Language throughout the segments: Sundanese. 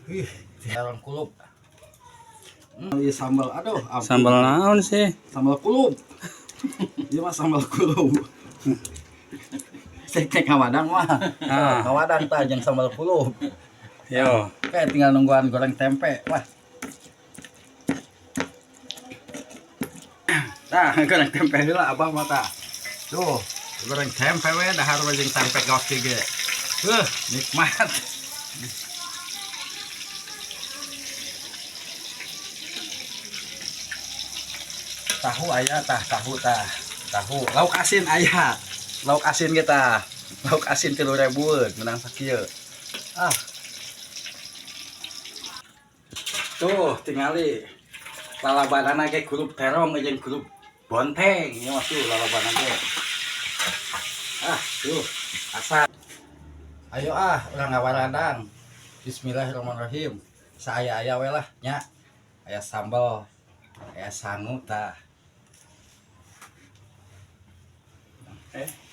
Ih, terong kulup. Iya sambal, aduh, ampun. Sambal naon sih? Sambal kulup. Iya mah sambal kulup. Cek cek ngawadang mah. Ah. Ngawadang tah jeung sambal kulup. Yo. Kayak tinggal nungguan goreng tempe. Wah. Nah, goreng tempe heula abah mah tah. Tuh, goreng tempe we dahar we jeung tempe gaos ge. Nikmat. Tahu aya tah, tahu tah. Tahu, lauk asin aya. Lauk asin kita. Lauk asin 3.000 menang sakieu. Ah. Tuh, tingali. Lalabanana ge grup terong jeung grup bonteng. Ieu mah tuh lalabanana ge. Ah, tuh, asal. Ayo ah, urang ngawaradang. Bismillahirrahmanirrahim. Saaya-aya we lah nya. Aya sambal, aya sangu tah.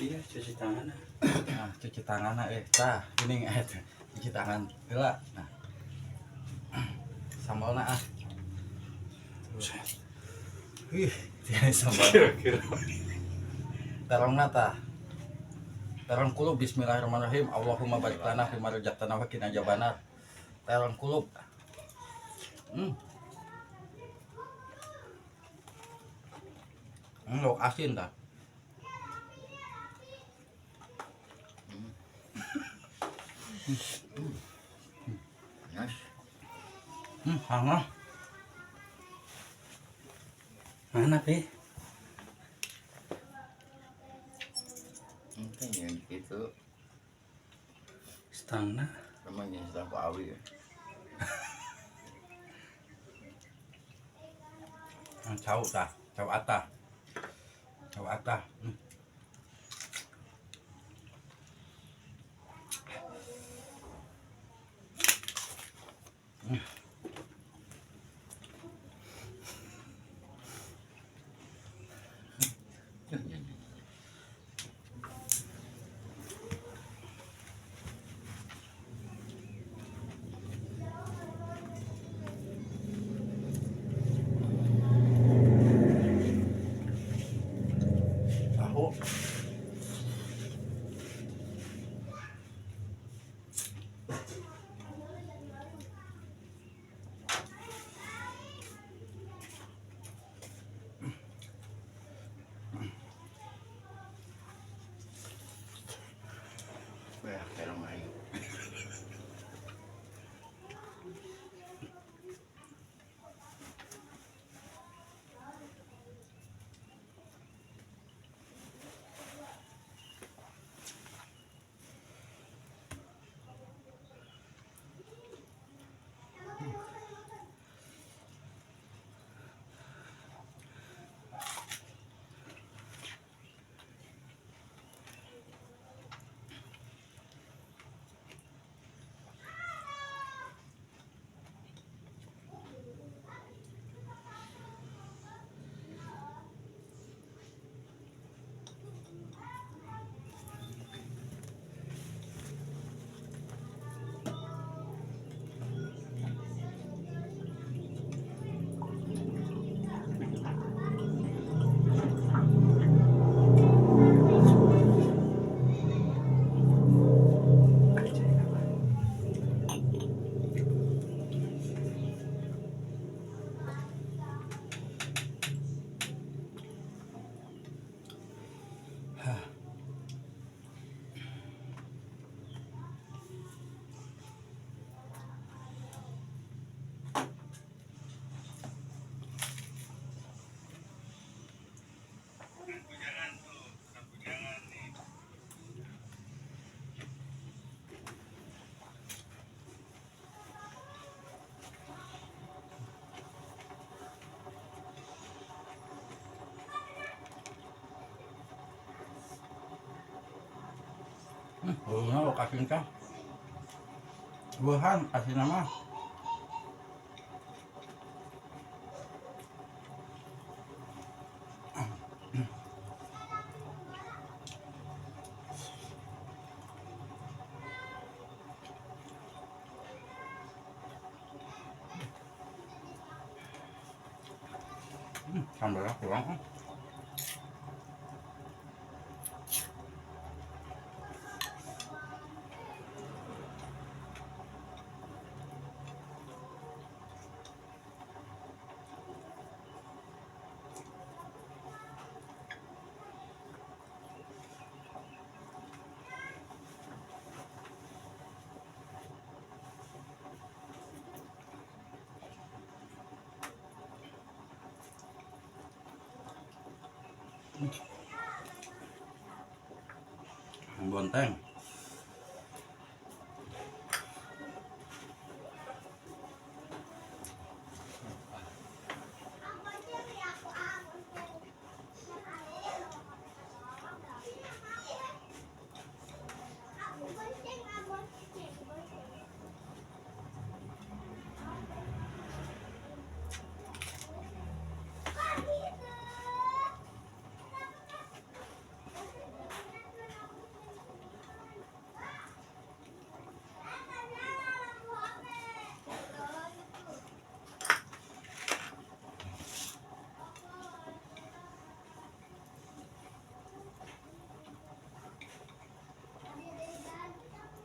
Iya cuci tangan. Nah, cuci tangan tah, gini cuci tangan heula. Nah. Sambalna ah. Ih, sambal. Kira-kira. Terongna tah. Terong kulup bismillahirrahmanirrahim. Allahumma barik lana fi ma razaqtana wa qina azabannar. Terong kulup. Lauk asin tah. Yes. Hangat. Mana, Pi? Itu yang gitu. Stangna. Namanya sedang ku awi. Cau tah, cau atah. Cau atah. Tahu. Wah, terong aing. Baunya lauk asin kah? Buahan asin mah. Sambalnya kurang. Bonteng.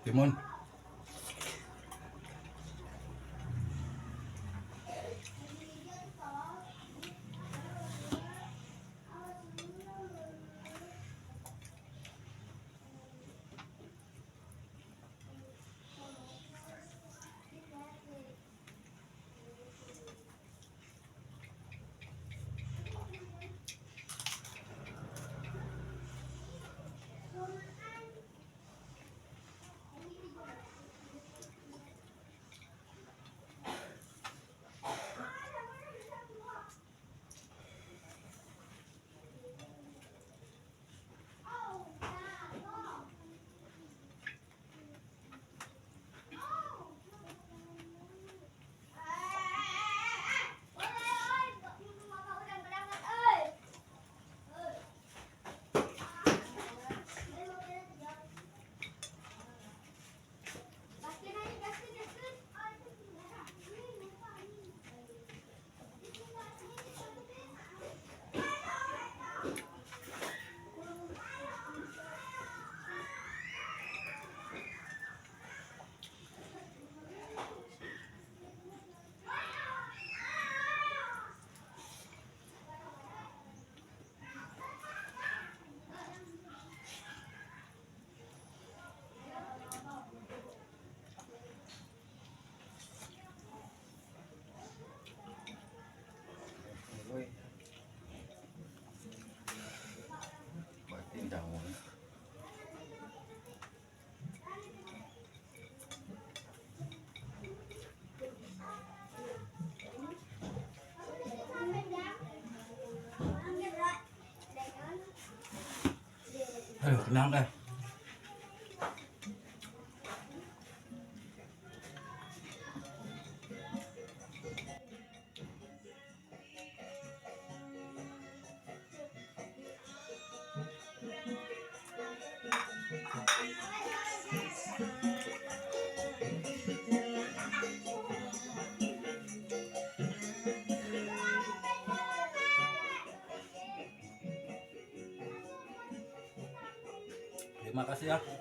Timun. Berarti dangun. Aduh, kenyang deh. Terima kasih ya.